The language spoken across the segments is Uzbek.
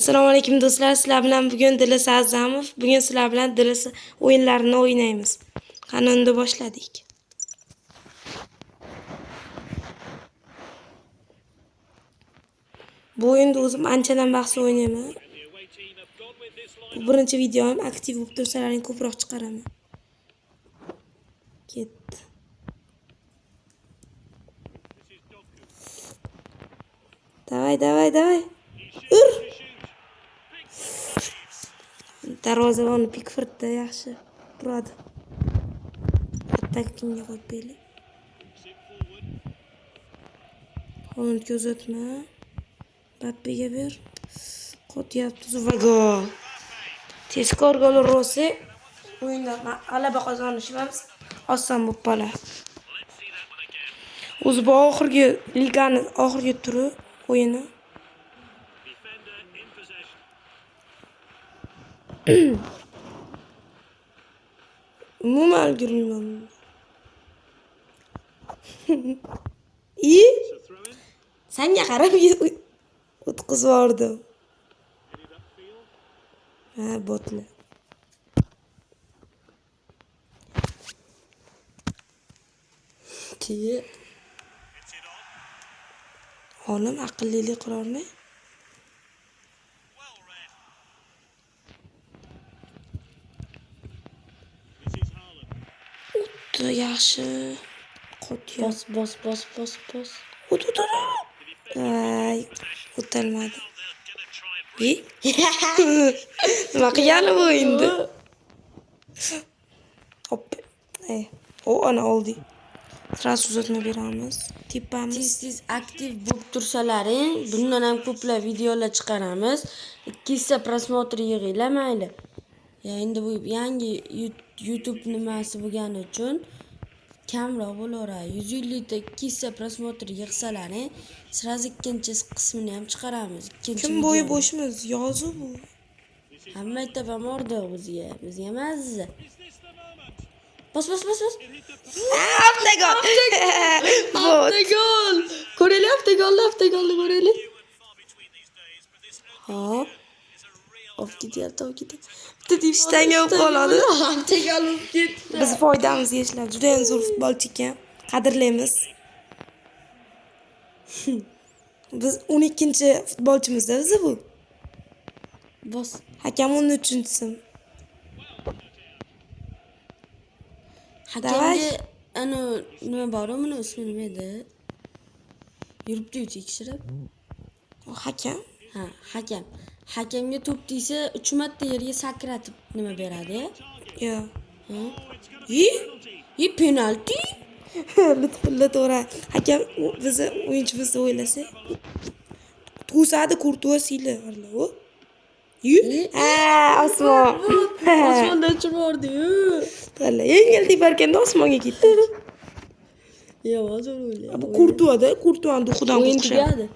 Assalomu alaykum do'stlar, sizlar bilan bugun Dilasa Azamov. Bugun sizlar bilan Dilasa o'yinlarini o'ynaymiz. Qani unda boshladik. Bu o'yinda o'zim anchadan baxs o'ynayman. Bu birinchi videom, aktiv bo'lib tursalaring ko'proq chiqaraman. Ketdi. Давай, давай, давай. Ur! Darvozabon Pikfordda yaxshi turadi. Bitta kimga qo'yib beraylik. Holandga uzatma. Mbappega ber. Qotyapti va gol. Tezkor gol ursa, o'yinda g'alaba qozonishimiz oson bo'lib qoladi. O'zi bu oxirgi ligani oxirgi turi o'yini. Umuman ulgurmayman. I sanga qarab o'tkazib yubordim. Ha, botlar. Keyin Olim aqllilik qilolmay. O'tdi, yaxshi. Qotyapti. bos bos bos bos bos. O't, o't, o't. Ay, o'tolmadi. I? Nima qilgani bu endi? Hop. Ey, o ana oldik. Sразу uzatma beramiz. Tepamiz. Tez tez aktiv bo'lib tursalaring, bundan ham ko'plab videolar chiqaramiz. 200 ta просмотр yig'inglar mayli. Ya endi bu yangi YouTube nimasi bo'lgani uchun kamroq bo'laveradi. 150 ta 200 ta просмотр yig'salaring, сразу ikkinchi qismini ham chiqaramiz. Ikkinchi Kim bo'yi videoni. bo'shmiz? Yozuv bu. Hamma aytaman bordi o'ziga, bizga emas. Bos bos bos bos. Avtogol. Bot. Avtogol. Ko'raylik avtogolni, avtogolni ko'raylik. Hop. Olib ketyapti, olib ketyapti. Bitta tepsa Ishtanga olib qoladi. Avtogol bo'lib ketdi. Biz foydamizga ishlab, juda ham zo'r futbolchi ekan. Qadrlaymiz. Biz 12-futbolchimizda bizi bu. Bos. Hakam 13-chisi. Давай. Hakamga ana nima bor uni ismi nima edi? Yuribdi-yu tekshirib. Hakam. Ha, hakam. Hakamga to'p tegsa 3 marta yerga sakratib nima beradi? Yo'q. Ha? I? E, penalti? Lutfulla to'g'ri. Hakam bizni o'yinchimiz deb o'ylasa. To'sadi Kurtua siyli. U. Ha, osmon. Osmondan uchirib yubordi-yu. Talla, yengil teparkanda osmonga ketdi. Yomon zo'r o'ylayapti. Bu Kurtuada, Kurtuani duxidan O'yin qo'rqishadi. tugadi.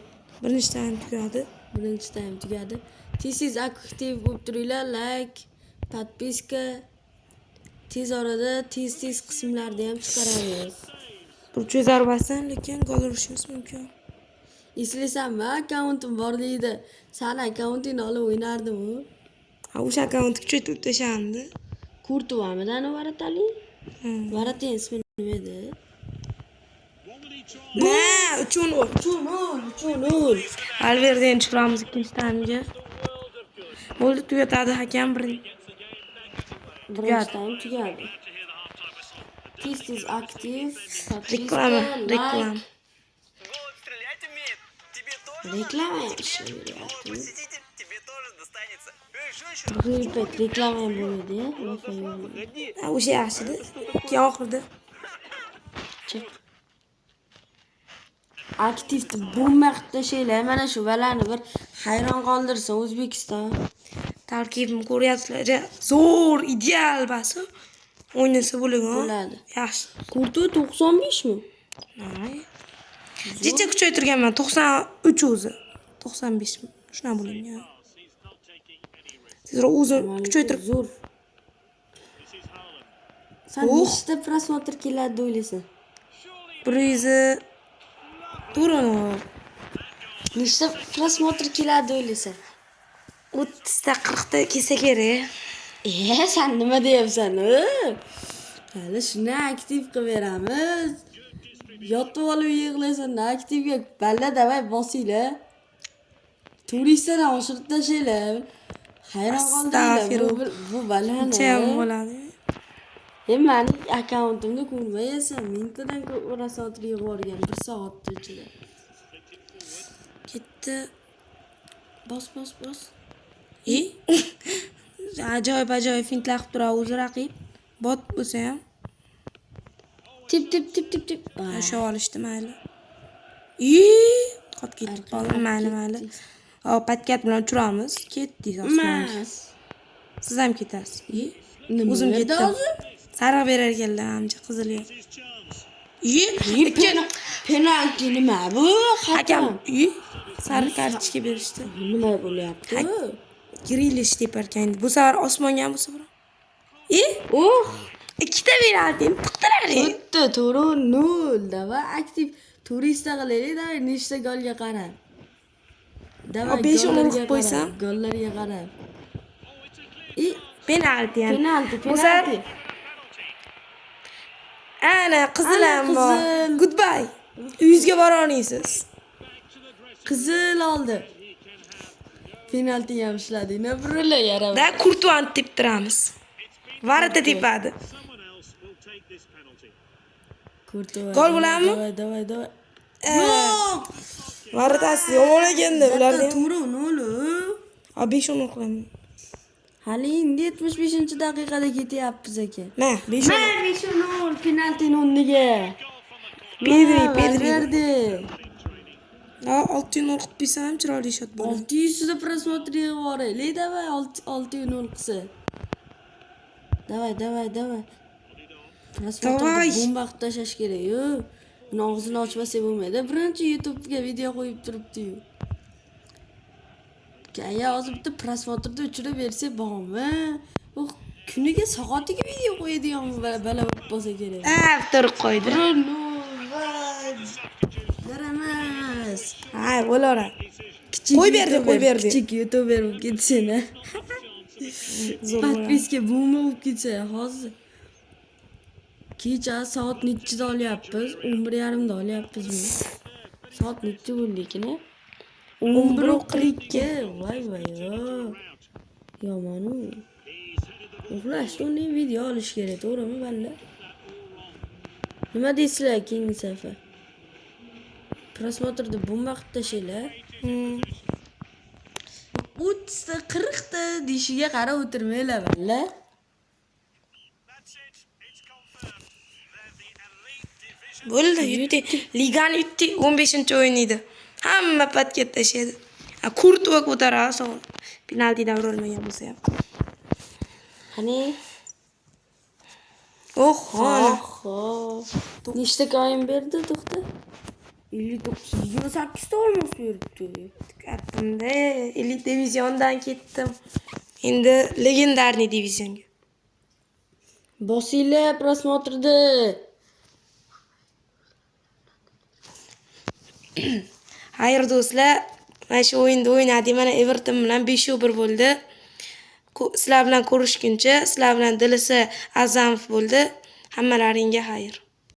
Birinchi taym tugadi. Birinchi taym tugadi. Tez tez aktiv bo'lib turinglar, like, podpiska. Tez orada tez tez qismlarda ham chiqaramiz. Burchak zarbasi, lekin gol urishimiz mumkin. Eslaysanmi, akkauntim bor deydi. Sani akkauntingni olib o'ynardim u. Ha, o'sha akkauntni kuchaytirib tashlandi. Kurtuvamidi ana varatali? Varataning ismi nima edi? Na, 3-0. 3-0, 3-0. Valverdeni tushiramiz ikkinchi taymga. Bo'ldi, tugatadi hakam bir. Birinchi taym tugadi. Tez tez aktiv, podpiska, Reklama, like. reklama. Голубь стрелять умеет. Тебе тоже Reklama ham ishlamayapti. посетитель, тебе тоже достанется. Эй, женщина, Bugungi payt reklama ham bo'lmaydi, Wi-Fi yo'q. погоди. Ha, o'sha yaxshida. Keyin oxirida. Chiq. Aktivni bomba qilib tashlanglar. Mana shu balarni bir hayron qoldirsin O'zbekiston. Tarkibni ko'ryapsizlar. Zo'r, ideal basi. O'ynasa bo'ladi. Bo'ladi. Yaxshi. Kurtu 95 mi? Ay. Jicha kuchaytirganman 93 o'zi. 95 mi? Shunaqa bo'lgan. Tezroq o'zim kuchaytirib Zo'r. San Oh. nechta просмотр keladi deb o'ylaysan? 100 to'g'ri. Nechta просмотр keladi deb o'ylaysan? 30 ta, 40 ta kelsa kerak. E, san nima deyapsan? Hali shuni aktiv qilib beramiz. Yotib olib yig'laysan, aktivga balla, давай bosinglar. Turistdan oshirib tashlanglar. Hayron qoldinglar. Bu balani. Unchayam bo'ladi. E, mani akkauntimda ko'rmayapsan. 1000 tadan ko'p просмотр yig'ib yuborgan bir soatni ichida. Ketdi. Bos, bos, bos. E? Ajoyib ajoyib fintlar qilib turadi o'zi raqib. Bot bo'lsa ham. Tep, tep, tep, tep, tep. Ushlab olishdi, mayli. I, qolib ketdi bola, mayli, mayli. Hop, подкат bilan uchiramiz. Ketdik osmonga. Mas. Siz ham ketasiz. I, Nima o'zim berdi ketdim. hozir? Sariq berar ekanlar ancha, qizil yo'q. I, ikki Penalti nima bu? Hakam, Hakam. I, sariq kartochka berishdi. Nima bo'lyapti? Grilish teparkan. Bu safar osmonga ham, bu safar. I, Oh, ikkita penaltini tiqdilaring. To'rtta, 4-0. Давай aktiv turista qilaylik, давай nechta golga qarab. Давай 5-10 gollarga qilib qo'ysam? qarab, gollarga qarab. I, Penalti ham. Penalti, Bu safar penalti. ana qizil Ana ham bor. qizil. Goodbye. Uyingizga bora olmaysiz. Qizil oldi. Penalti ham ishladi. Ne burala yarab. Da Kurtuani teptiramiz. Ворота tepadi. Kurtuva. Gol bo'ladimi? Давай, давай, давай. Yo'q. Ворота si yomon ekanda ularda ham. 4-0. A, 5-10 qilaman. Hali endi 75-daqiqada ketyapmiz aka. Ma, 5-10. Ma, 5-0 penaltini o'rniga. Pedri, Pedri. Valverde. A, 6-0 qilib qo'ysam ham chiroyli shot bo'ladi. 600 ta просмотр yig'ib yuboraylik, давай 6-0 qilsa. Давай, давай, давай. Просмотр ni Давай. bomba qilib tashlash kerak-yu. Buni og'zini ochmasak bo'lmaydi. Birinchi YouTube'ga video qo'yib turibdi-yu. Aya, hozir bitta просмотр ni o'chirib bersak bormi? U kuniga soatiga video qo'yadigan bala bo'lib qolsa kerak. A, turib qo'ydi. 1-0, voy. Yaramas. Ha, bo'laveradi. Kichik Qo'y berdi, qo'y berdi. Kichik youtuber bo'lib ketsin, a. Zo'r bo'ladi. Подписка bomba bo'lib ketsa hozir. Kecha soat nechida olyapmiz? 11:30 da olyapmizmi? Soat necha bo'ldi ekan? 11:42. Voy voy. Yomon u. Uxlashda uni video olish kerak, to'g'rimi, balla? Nima deysizlar keyingi safar? Просмотр ni bomba qilib tashlanglar. 30 ta, 40 ta deyishiga qarab o'tirmanglar, balla. That's it. It's confirmed. They're the elite division. Bo'ldi, yutdik. Ligani yutdik. 15-o'yin edi. Hamma подкат tashladi. A, Kurtuva ko'taradi savol. Penaltidan urilmagan bo'lsa ham. Qani? Oho. Oho. Nechta coin berdi, to'xta? 59, 28 ta olmos beribdi. Tugatdim-da. Элит diviziondan ketdim. Endi легендарный divizionga. Bosinglar просмотр ni. Xayr do'stlar, mana shu o'yinni o'ynadik. Mana Everton bilan 5-1 bo'ldi. Sizlar bilan ko'rishguncha, sizlar bilan Dilisi Azamov bo'ldi. Hammalaringga xayr.